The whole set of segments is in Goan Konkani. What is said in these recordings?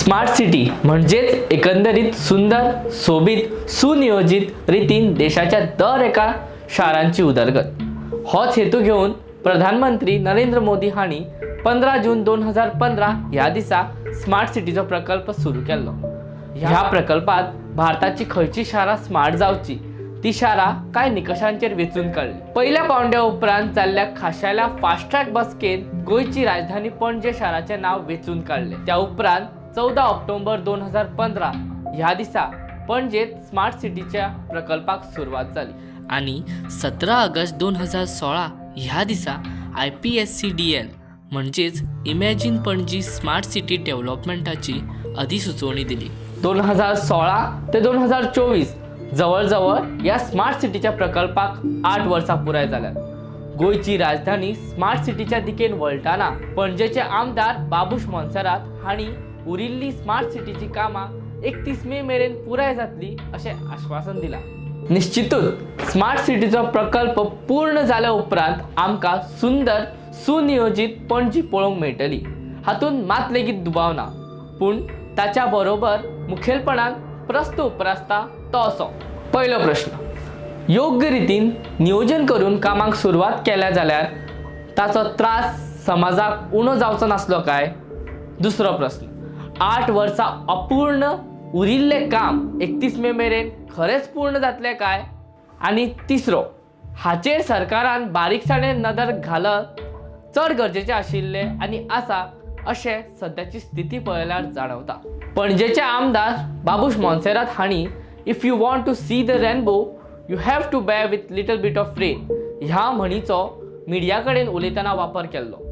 स्मार्ट सिटी म्हणजेच एकंदरीत सुंदर, सोबीत, सुनियोजित रितीन देशाच्या दर एका शारांची उदरगत. होच हेतू घेवन प्रधानमंत्री नरेंद्र मोदी हांणी 15 जून 2015 ह्या दिसा स्मार्ट सिटीचो प्रकल्प सुरू केल्लो. ह्या प्रकल्पात भारताची खंयची शारां स्मार्ट जावची ती शारां कांय निकशांचेर वेंचून काडली. पयल्या पावंड्या उपरांत जाल्ल्या खाशेल्या फास्ट ट्रॅक बसकेंत गोंयची राजधानी पणजे शाराचें नांव वेंचून काडलें. त्या उपरांत 14 ऑक्टोबर 2015 ह्या दिसा पणजेत स्मार्ट सिटीच्या प्रकल्पाक सुरवात जाली आनी 17 ऑगस्ट 2016 ह्या दिसा आयपीएससीडीएल म्हणजेच इमॅजीन पणजी स्मार्ट सिटी डेव्हलपमेंटाची अधिसुचोवणी दिली. 2016 ते 2024, जवळ जवळ ह्या स्मार्ट सिटीच्या प्रकल्पाक 8 वर्सां पुराय जाल्यात. गोंयची राजधानी स्मार्ट सिटीच्या दिकेन वळटाना पणजेचे आमदार बाबूश मोन्सेरात हांणी उरिल्ली स्मार्ट सिटीची कामां 31 मे मेरेन पुराय जातली अशें आश्वासन दिलां. निश्चितूच स्मार्ट सिटीचो प्रकल्प पूर्ण जाल्या उपरांत आमकां सुंदर, सुनियोजीत पणजी पळोवंक मेळटली, हातूंत मात लेगीत दुबाव ना. पूण ताच्या बरोबर मुखेलपणान प्रस्न उप्रासता तो असो. पयलो प्रश्न, योग्य रितीन नियोजन करून कामाक सुरवात केल्या जाल्यार ताचो त्रास समाजाक उणो जावचो नासलो काय? दुसरो प्रस्न, 8 वर्सां अपूर्ण उरिल्लें काम 31 मे मेरेन खरेंच पूर्ण जातलें काय? आनी तिसरो, हाचेर सरकारान बारीकसाणेन नदर घालप चड गरजेचें आशिल्लें आनी आसा अशें सद्याची स्थिती पळयल्यार जाणवता. पणजेचे आमदार बाबूश मोन्सेरात हांणी "If you want to see the rainbow, you have to bear with little bit of rain" ह्या म्हणीचो मिडिया कडेन उलयतना वापर केल्लो.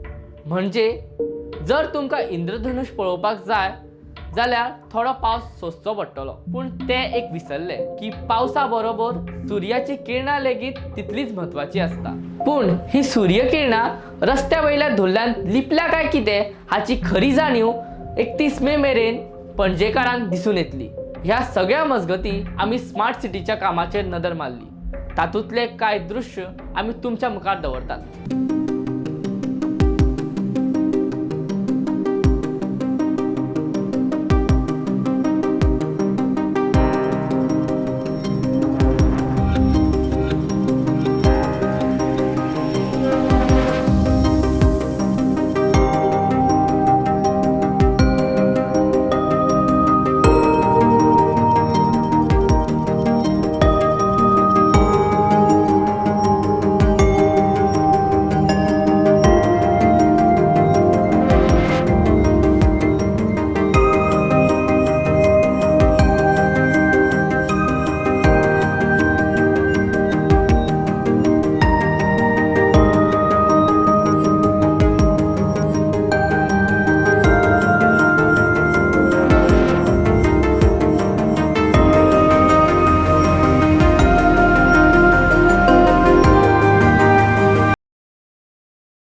म्हणजे जर तुमकां इंद्रधनुश पळोवपाक जाय जाल्यार थोडो पावस सोंसचो पडटलो. पूण ते एक विसरले की पावसा बरोबर सुर्याची किरणां लेगीत तितलीच म्हत्वाची आसता. पूण ही सूर्य किरणां रस्त्या वयल्या धुल्ल्यान लिपल्या काय कितें, हाची खरी जाणीव 31 मे मेरेन पणजेकारांक दिसून येतली. ह्या सगळ्या मजगती आमी स्मार्ट सिटीच्या कामाचेर नदर मारली. तातूंतले कांय दृश्य आमी तुमच्या मुखार दवरतात.